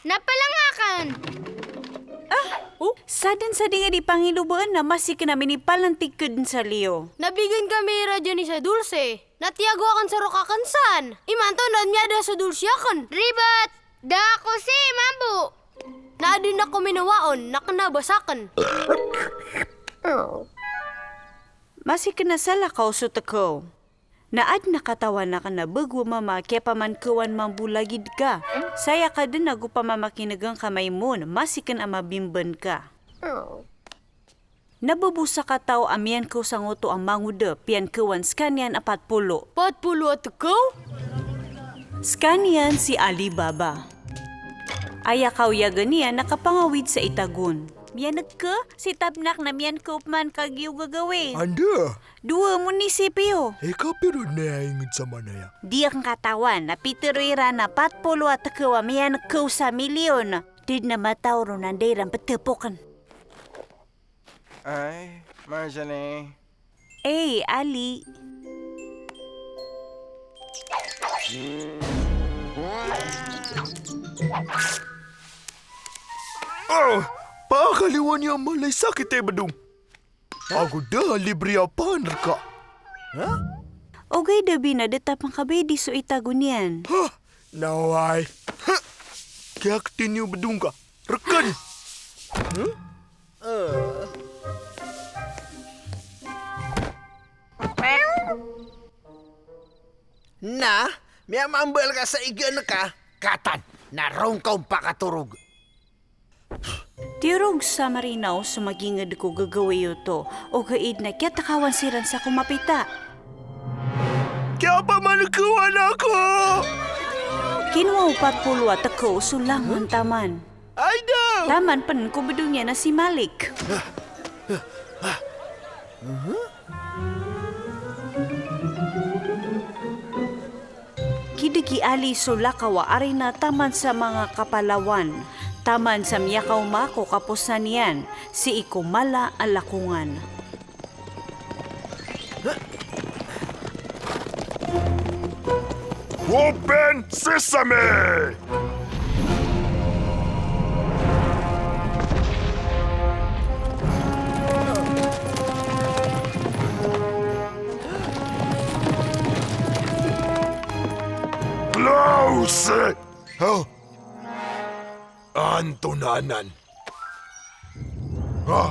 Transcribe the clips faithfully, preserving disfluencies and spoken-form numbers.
Na palangakan. Ah, o, sadn sa di nga di pangilobaan na masi kna minipalantig ka dn sa liyo. Na bigan kami iran dn isa dulse. Na tiyago akn so rk akn san. Imanto na miyada so dulse akn. Ribat! Da ako si mambo. Na adn ako minawaon, na kna ba sakn. Masi kna salakaw so tkaw. Na adn a katawan akn a bgo a mama a kiyapamankawan mambo lagid ka. Saya ka dn ago pamamakinegn ka maimon, masi kna a mabimban ka. Na bbo sa kataw a miyankaw sangoto a mangoda, piyankawan skaniyan a pat polo. Pat polo a tkaw? Skaniyan si Ali Baba. Aya kaoyagan iyan na kapangawid sa itagon. Miyaneg ka, si Tabnak na miyankaw pman kagiya gagawii. Anda? Dowa monisipyo. Ika piro na ingd sa manaya? Di akn katawan, na pitharo iran a pat polo a tkaw a miyankaw sa milyon. Da dn a mataw ron na da iran pthapokn. Ay, Marjane. Ey, Ali. Oh, pakaliwan iyan malay sakit i bdong. Ago da libre a paan rka. Ha? Ogaid a bina da tapang ka ba idi so itagon iyan. Ha? Naway. Ha? Kiyakti niyo bdong ka. Rkn. Huh? Na miyamambal ka sa igan ka, katan, na roo ngka on pakatorog. Tiyorog sa marinaw so magingd ko gagawii oto, ogaid na kiyatakawan siran sa komapita. Kiyapamankawan ako! Kinowa o pat polo a tkaw so langon taman. Ay daw! Taman pn ko bdong iyan a si Malik. Kidg i Ali so lakaw a arina taman sa manga kapalawan, taman sa miyakaoma ko kaposan iyan, sii ko mala a lakongan. Open sesame! Close! Ha? Antonaa anan? Ha?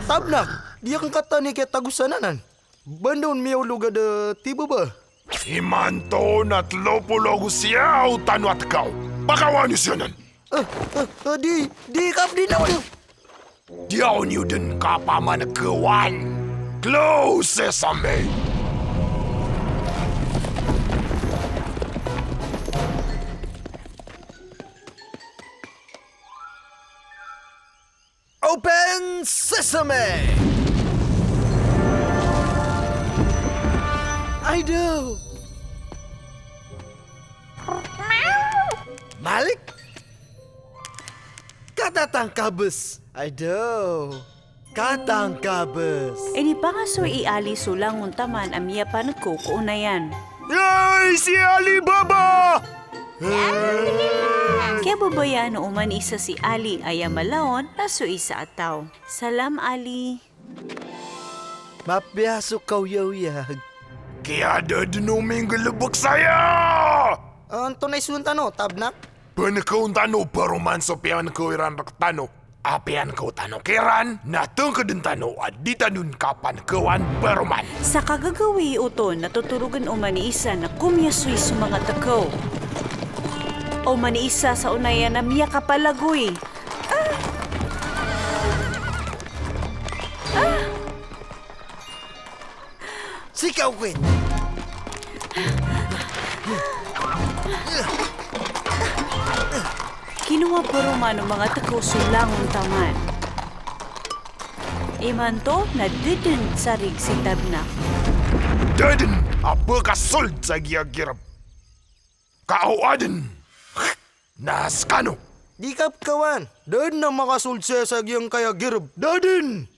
Tabnak, di akn katawan i kiyatagosan anan. Ba anda on miyaolog a da tibaba? Imanto na tlo polo ago siyaw tano a tkaw. Pakawan iyo siyanan. Eh, eh, eh, di, di kapdi na wala. Di aw niyo dn kapamankawan. Close sesame! Open sesame! Ay daw! Malik? Katatangkabs! Ay daw! Katangkabs! Inipangasoy i Ali so langon taman a miyapankaw ko onayan. Yay! Si Ali Baba! Kiyababayaan o oman i isa si Ali, aya mala on na so isa a taw. Salam, Ali. Mapiya so kaoyagoyag. Kiyadadn o minggalbk saya! Antonaa i soon tano, Tabnak? Pankawn tano paroman so piyankaw iran rktano. A piyankaw tano kiran, na tngkdn tano a di tano dn kapankawan paroman. Sa kagagawii oto na totorogn oman i isa na komiyasoy so manga tkaw. Oman i isa sa onayan a miyakapalagoy. Ah! Ah! Sikaw, Queen! Kinowa paroman o manga tkaw so langon taman. Imanto na da dn sarig si Tabnak. Da dn a pkasold sa giya girb. Ka o adn na skano. Di kapkawan. Da dn a makasold saya sa giyangkaya girb. Da dn.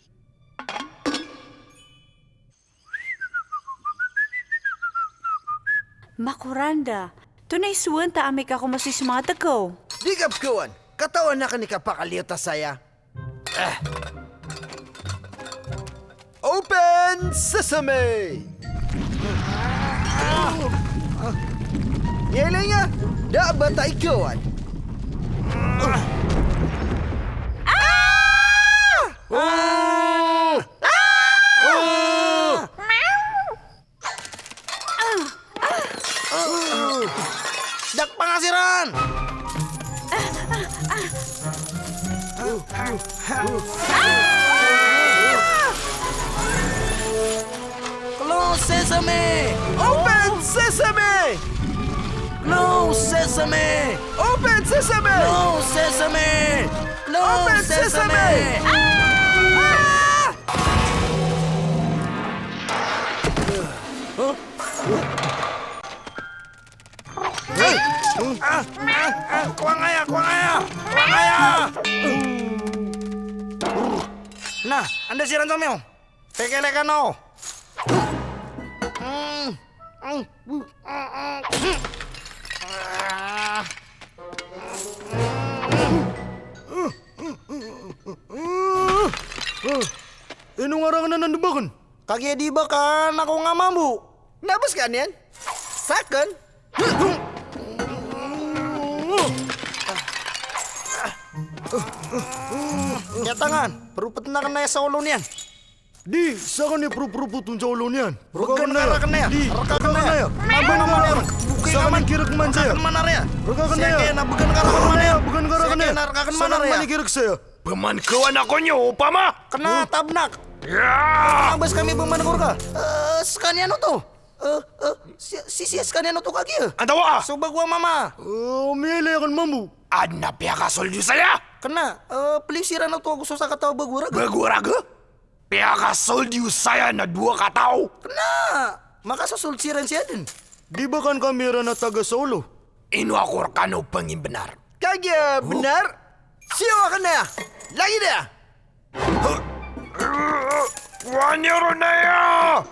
Makoranda, Tonaa i sowan ta amay ka komasoy so manga tkaw? Di ka pkawan. Katawan akn i kapakaliyo ta saya. Ah. Open sesame! Miyailay nga, da a ba ta ikawan. Ah! Ah! Ah! Dakpa nga siran! Close sesame! Open sesame! Close sesame! Open sesame! Close sesame! Close sesame! Open sesame! Ah! Huh? Hey! Ah, ah, ah, kowa ngaya, kowa ngaya! Kowa ngaya! Na, anda siran so miyo? Pekelekan o. Hmm. Hmm. Ah. Ino nga rakn anan dn bakn? Kagiya di ba ka na ko nga mambo. Na ba skaniyan? Sakn? Kiyatangan, propotn akn aya sa olo niyan. Di, sakn i propropot on sa olo niyan. Bgan ka rakn aya. Di, rk akn aya. Mambo na man iyan. Sakn i kirk man saya. Rk akn aya. Bgan ka rakn man aya. Bgan ka rakn aya. Sakn i kirk saya. Pman kawan ako niyo, opama. Kna tabnak. Ya! Abas kami pman ko rka. Eh, skaniyan oto. Eh, eh, si, si, si, skaniyan oto kagiya. Antawa? So bago a mama. Eh, miyailay akn mambo. Adn a piyakasold iyo saya. Kna, eh, pliyo siran oto ago so sakataw a bago a raga. Bago a raga? Piyakasold iyo saya na dowa kataw. Kna, makasosold siran sii dn. Di ba kan kami ran a taga sa olo? Ino ako rkano pngimbnar. Kagiya bnar? Siyo akn aya. Lagid aya. Kowaan iyo ron aya!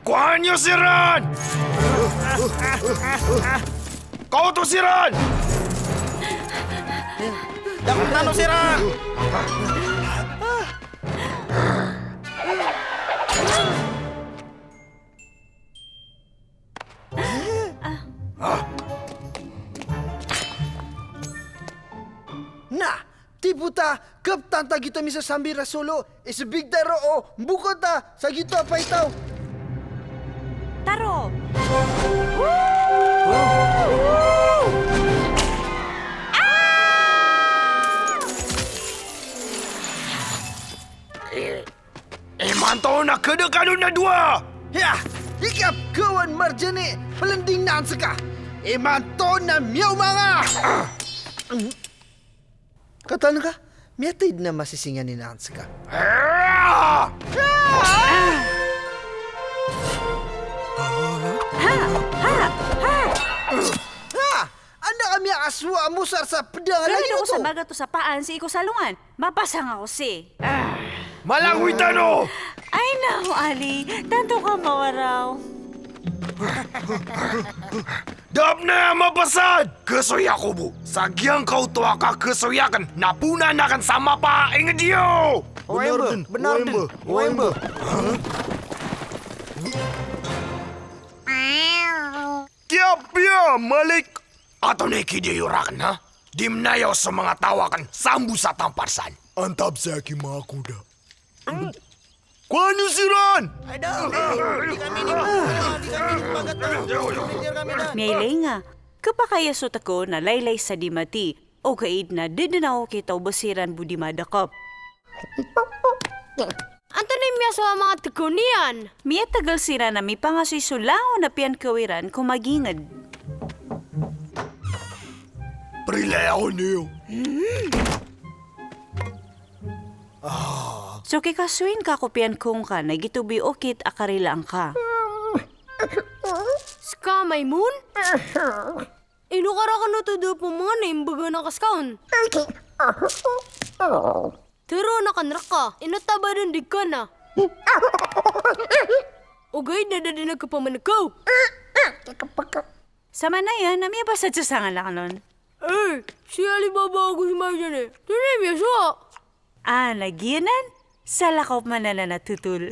Kowaan iyo siran! Kaoto siran! Dapat tano siran! Na, tipo ta, kptan ta giyoto a misasambi ra solo, isbig ta roo, mboko ta sa giyoto a paitaw. Taro! Ah! Imanto na khada kano na dowa! Hiya! Di ka pkawan marjani, plnding na an ska! Imanto na miyaoma nga! Katawan ka, miyatay dn a masisinganin an ska. Ah! Ha! Ha! Ha! Ah! Anda ka miyakasowa a mosar sa pd a lagid oto? Gawii ko sa baga to sa paan sii ko salongan. Mapasang ako sii. Ah. Malangoy tano! Ay, naku, Ali. Tanto ka mawaraw. Da pn aya mapasad! Kasoy ako bo. Sa giyangkoto a kasoy akn na ponan akn sa mapa a ingd iyo! Bnar dn. Bnar dn. Oway mba. Kiyapiya, Malik! Antonaa i kidiya iyo rakn, ha? Di mnayaw so manga taw akn sambo sa tampar san. Antab saya ki manga koda. Kowaan iyo siran! Ay, da! Di kami ini, di kami ini pagataw. Miyailay nga, khapakay a so tkaw na laylay sa di mati, ogaid na da dn a okit a oba siran bo di madakp. Antonaa i miyasowa a manga tkaw niyan? Miyatagl siran a mipangasoy so langon a piyankaw iran ko magingd. Prilaya ako niyo. So kikasoyin ka ko piyankaw ngka na giyoto bo i okit a karilaan ka. Ska, Maymun? Ino ka rakn oto da pmangni, mbgan a ka ska on. Tharoon akn rka, ino ta ba dn di kana? Ogaid na da dn a kapamankaw. Samanaya na miyabasad sa sangalakn on. Eh, si Alibaba ago si Marjan i. Tonaa i miyasowa? Ah, na giyanan, salakaw pman anan a thotol.